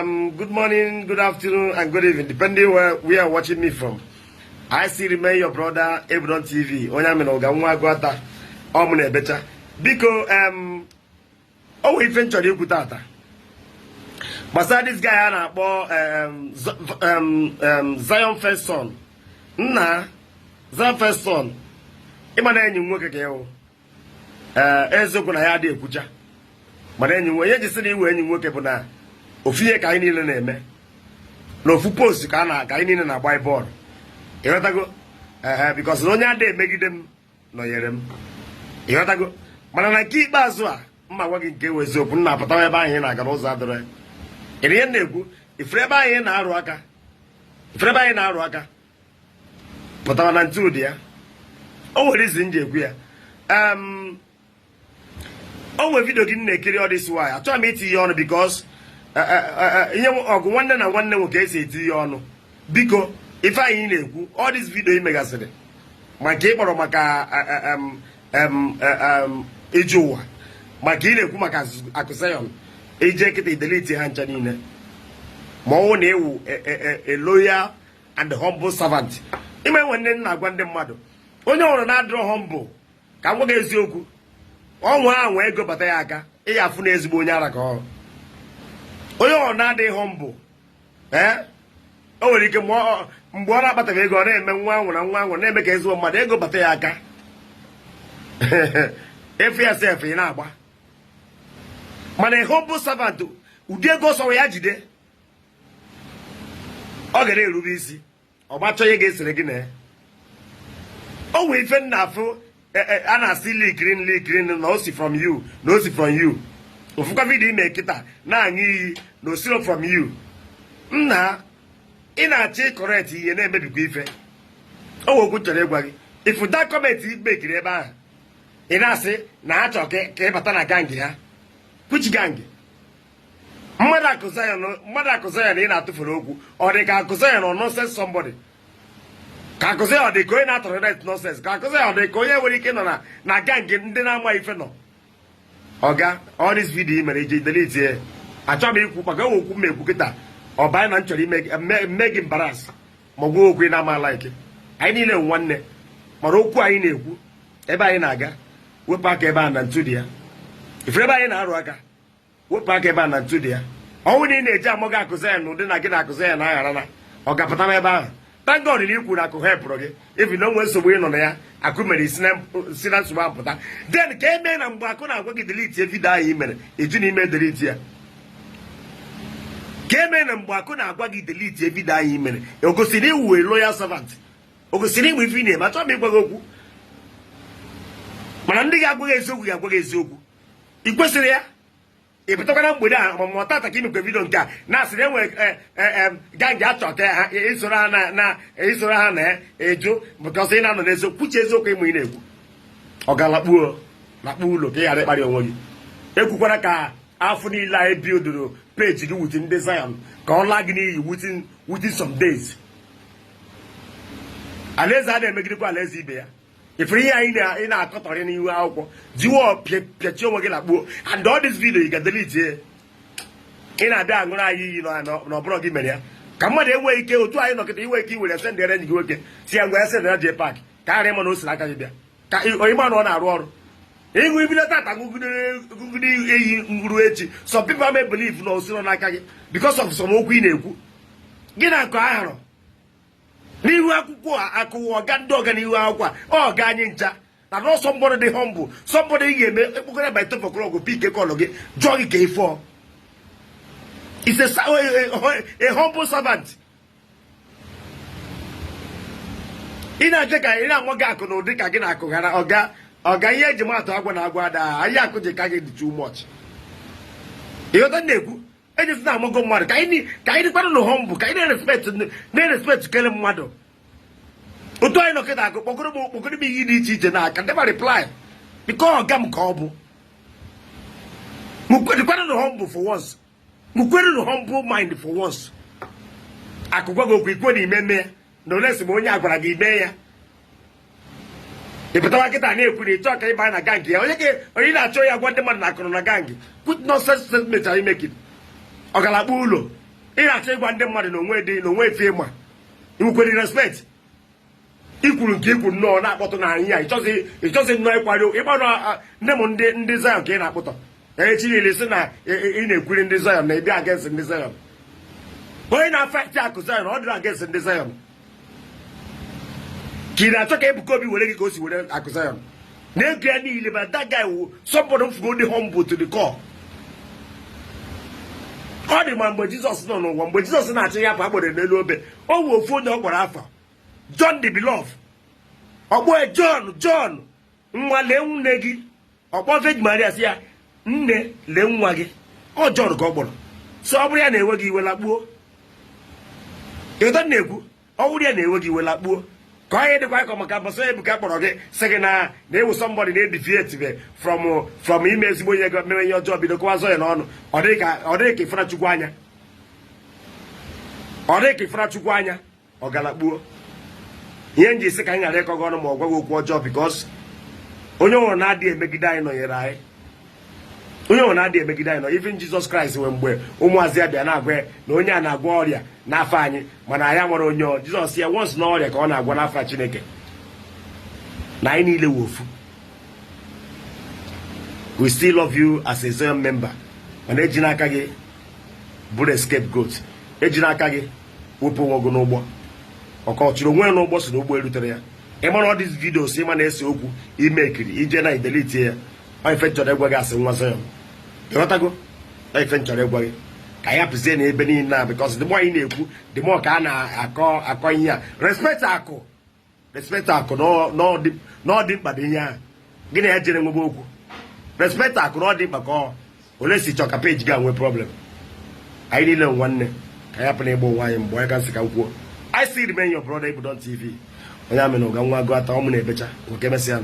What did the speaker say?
Good morning, good afternoon, and good evening, depending where we are watching me from. I still remain your brother, Ebudon TV. Onye amị na ụga nwa agụata, ọ mụ na-ebecha. Biko, o nwere ife m chọrọ ikwu tata. Gbasara this guy a na-akpọ Zion First Son. Nna Zion First Son, ịma na enyi m nwoke ka ịhụ. Ee, eziokwu na ya adịghị ekwucha, mana enyi m, onye ji sị na iwe enyi m nwoke bụ na ofu ihe ka anyị niile na-eme na ofu post ka a na ka anyị niile na-agba bọọlụ, ịghọtago? Ehe, because na onye adịghị emegide m nọnyere m, ịghọtago? Mana na nke ikpeazụ a, mma gwa gị nke wụ eziokwu. M na-apụtawa ebe ahụ ị na-aga n'ụzọ adịrọ ya. Ịrị ihe m na-ekwu, ifuru ebe ahụ ị na-arụ aka, ifuru ebe anyị na-arụ aka pụtawa na ntụ ụdị ya. O nwere izi m ji ekwu ya. O nwere video gị m na-ekiri ọ dịsị nwaanyị. Achọghị m itinye ọnụ because ihe ọgụ nwanne na nwanne nwoke esi etinye ọnụ. Biko, ife anyị na-ekwu, all this video ị megasịrị, ma nke ị kpọrọ maka ije ụwa, maka ị na-ekwu maka Akụ Zion, ije kịta i delete ha ncha niile, ma ọ wụ na ịwụ a loyal and humble servant. Ime nwe nne nna agwa ndị mmadụ, onye ọrụ na-adịrọ humble, ka m gwa gị eziokwu, ọnwa ahụ ego bata ya aka, ị ya afụ na ezigbo onye ara ka ọ onye ọrụ na-adịghị humble. Ee, o nwere ike mgbe ọ na-akpataghị ego, ọ na-eme nwa anwụ na nwa anwụ, na-eme ka ezigbo mmadụ. Ego bata ya aka, efu ya sef ị na-agba. Mana humble servant, ụdị ego sọrọ ya jide, ọ ga na-erube isi. Ọ gbachọ ihe ga-esere gị na ya. O nwere ife nna afụ a na-asị likirin likirin na o si from you, na o si from you. Ofukwa video ime kịta na-aṅụ iyi na o siro from you. Nna, ị na-achọ ịcorrect ihe na-emebikwa ife. O nwere okwu chọrọ ịgwa gị. Ifu that comment mekiri ebe ahụ ị na-asị na ha chọrọ ka ị bata na gang ha, which gang? Mmadụ Akụ Zion, mmadụ Akụ Zion ị na-atụfuru okwu, ọ dị ka Akụ Zion ọ nonsense somebody? Ka Akụ Zion ọ dị ka onye na-atolerate nonsense? Ka Akụ Zion ọ dị ka onye nwere ike nọ na gang ndị na-ama ife nọ? Ọga, all this video ị mere, iji delete ya. Achọghị m ikwu maka enwe okwu m ekwu kịta, ọ banye na m chọrọ ime gị embarrass, ma ọ gwa okwu ị na-ama like. Anyị niile nwe nwanne, mana okwu anyị na-ekwu, ebe anyị na-aga, wepụ aka ebe a na ntụ dị ya. Ifere ebe anyị na-arụ aka, wepụ aka ebe a na ntụ dị ya. Ọnwụ na ị na-eji amụ gị Akụ Zion na ụdị na gị na Akụ Zion na-aghara na ọ ga-apụta m ebe ahụ. Thank God na ikwu na akụ hepụrụ gị ifi na onwe nsogbu ị nọ na ya. Akụ mere isi na nsogbu ahụ pụta. Then ka emee na mgbe akụ na-agwa gị delete video ahụ i mere, iju na ime delete ya. Ka emee na mgbe akụ na-agwa gị delete video ahụ i mere, o gosiri iwu a loyal servant? O gosiri ịgba ife ị na-eme? Achọghị m ịgwa gị okwu, mana ndị ga-agwa gị eziokwu ga-agwa gị eziokwu. Ị kwesịrị ya. Ị pụtakwa na mgbede a, ma tata ka imekwa video nke a na-asị na enwere gang achọ ka ha isoro ha na isoro ha na eju, because ị na-anọ n'eziokwu. Kwuche eziokwu ịmụ ị na-ekwu. Ọ ga-alakpuo lakpuo ụlọ ka ị ghara ịkparị onwe gị. Ekwukwara ka afọ niile anyị bildoro page gị with ndị Zion ka ọ laa gị n'iyi within some days. Alaeze a na-emegidekwa alaeze ibe ya. Ifuru ihe anyị ị na-akọtọrị n'ihu akwụkwọ jiwo pịachie onwe gị lakpuo. And all this video, you ga delete ya. Ị na-abịa aṅụrụ anyị iyi na ọbụrụ gị mere ya, ka mmadụ enweghị ike otu anyị nọkịta inwe ike iwere sendere enyi gị nwoke, si ya ngwa, ya sendere jee park, ka ghara ịma na o si n'aka gị bịa, ka onye ma na ọ na-arụ ọrụ ịṅụ ibido tata ṅụgide eyi nguru echi. Some people may believe na o si n'aka gị because of some okwu ị na-ekwu gị na akụ ahụrụ n'ihu akwụkwọ a. Akụwa ọga ndị ọganihu akwụkwọ a, ọ ga anyị ncha na nọ. Somebody dị humble, somebody ị ga-eme ekpokọrọ by 12 o'clock, pick call gị, jụọ gị ka ịfọ. Is a humble servant. Ị na-aje ka ị na-anwa gị akụ na ụdị ka gị na akụ ghara. Ọga, ọga, ihe eji matụ agwa na agwa ada ahịa akụ ji ka gị dị too much. Ịghọta na-ekwu ejisi na amago mmadụ ka anyị dịkwanụ na humble, ka anyị na-erespect kele mmadụ. Otu anyị nọkịta, akụ kpọgoro m, kpọgoro m iyi dị iche iche na aka ndeba reply biko. Ọga m ka ọ bụ, dịkwanụ na humble for once, mukwere na humble mind for once. Akụ gwa gị okwu, ikwe na ime mee na ole si ma onye a gwara gị ime ya. Ị pụtawa kịta na-ekwu na ịchọ ka ịba na gang ya. Onye ka onye na-achọ ya gwa ndị mmadụ na akụrụ na gang? Put nonsense statement are you making? Ọ ga-alakpu ụlọ. Ị na-achọ ịgwa ndị mmadụ na onwe dị na onwe efe ịma inwekwere respect. Ikwuru nke ikwu nnọọ na-akpọtụ na anyị ya, ịchọzi nnọọ ịkwado ịgbanụ nne m ndị Zion ka ị na-akpụtọ echi niile, sị na ị na-ekwuri ndị Zion na ịbịa against ndị Zion. Onye na-afight akụ Zion, ọ dịrị against ndị Zion, ka ị na-achọ ka Ebuka Obi were gị ka o si were akụ Zion na ego ya niile. But that guy wụ somebody mfugo dị humble to the core. Ọ dị ma mgbe Jizọs nọ n'ụwa, mgbe Jizọs na-achọ ya, afọ akpọrọ n'elu obe, o wu ofu onye ọ kpọrọ afa, John the Beloved. Ọkpọ John, "John nwa, lee nne gị." Ọkpọ Virgin Maria, sị ya, "Nne, lee nwa gị." Ọ John ka ọ kpọrọ. So ọ bụrụ ya na-enwe gị iwe, lakpuo. Ịghọta m na-ekwu? Ọ bụrụ ya na-enwe gị iwe, lakpuo, ka onye dịkwa ịkọ maka bọsọ Ebuka kpọrọ gị, sị gị na ewu somebody na-edeviate be from ime ezigbo ihe, mere ihe ọjọọ, bido kọwazọ ya n'ọnụ. Ọ dịghị ka ịfara Chukwu anya, ọ dịghị ka ịfara Chukwu anya. Ọ galakpuo. Ihe m ji sị ka anyị ghara ịkọ gị ọnụ ma ọ gwa gị okwu ọjọọ, because onye ọbụla na-adịghị emegide anyị nọnyere anyị. Onye ọbụla na-adịghị emegide anyị nọ. Even Jesus Christ nwere mgbe ụmụazị ya bịa na-agwa ya na onye a na-agwọ ọrịa n'afọ anyị, mana anyị nwere onye ọ Jizọs ya once na ọrịa ka ọ na-agwọ n'afọ Chineke, na anyị niile wụ ofu. We still love you as a Zion member, mana eji n'aka gị bụrụ scapegoat, eji n'aka gị wepụ onwe gị n'ụgbọ. Ọkọchiri onwe ya n'ụgbọ si na ụgbọ erutere ya. Ịmara all these videos ịma na-ese okwu ime ekiri ije na idelete ya. Ọ ife chọrọ ịgwa gị asị nwa Zion, ịghọtago? Ọ ife chọrọ ịgwa gị ka ya pụzie na ebe niile a, because the more anyị na-ekwu, the more ka a na-akọ akọ ihe a. Respect akụ, respect akụ na ọ dị mkpa dị ihe ahụ gị na ya jere nwebe okwu. Respect akụ na ọ dị mkpa ka ọ ole si chọ ka peji gị nwee problem. Anyị niile nwanne, ka ya pụna ịgba onwe anyị mgbe anyị gasị ka m kwuo. I still remain your brother, Ibudon TV, onye amị na ụga nwa agụ ata ọmụ na-ebecha nke mesịa.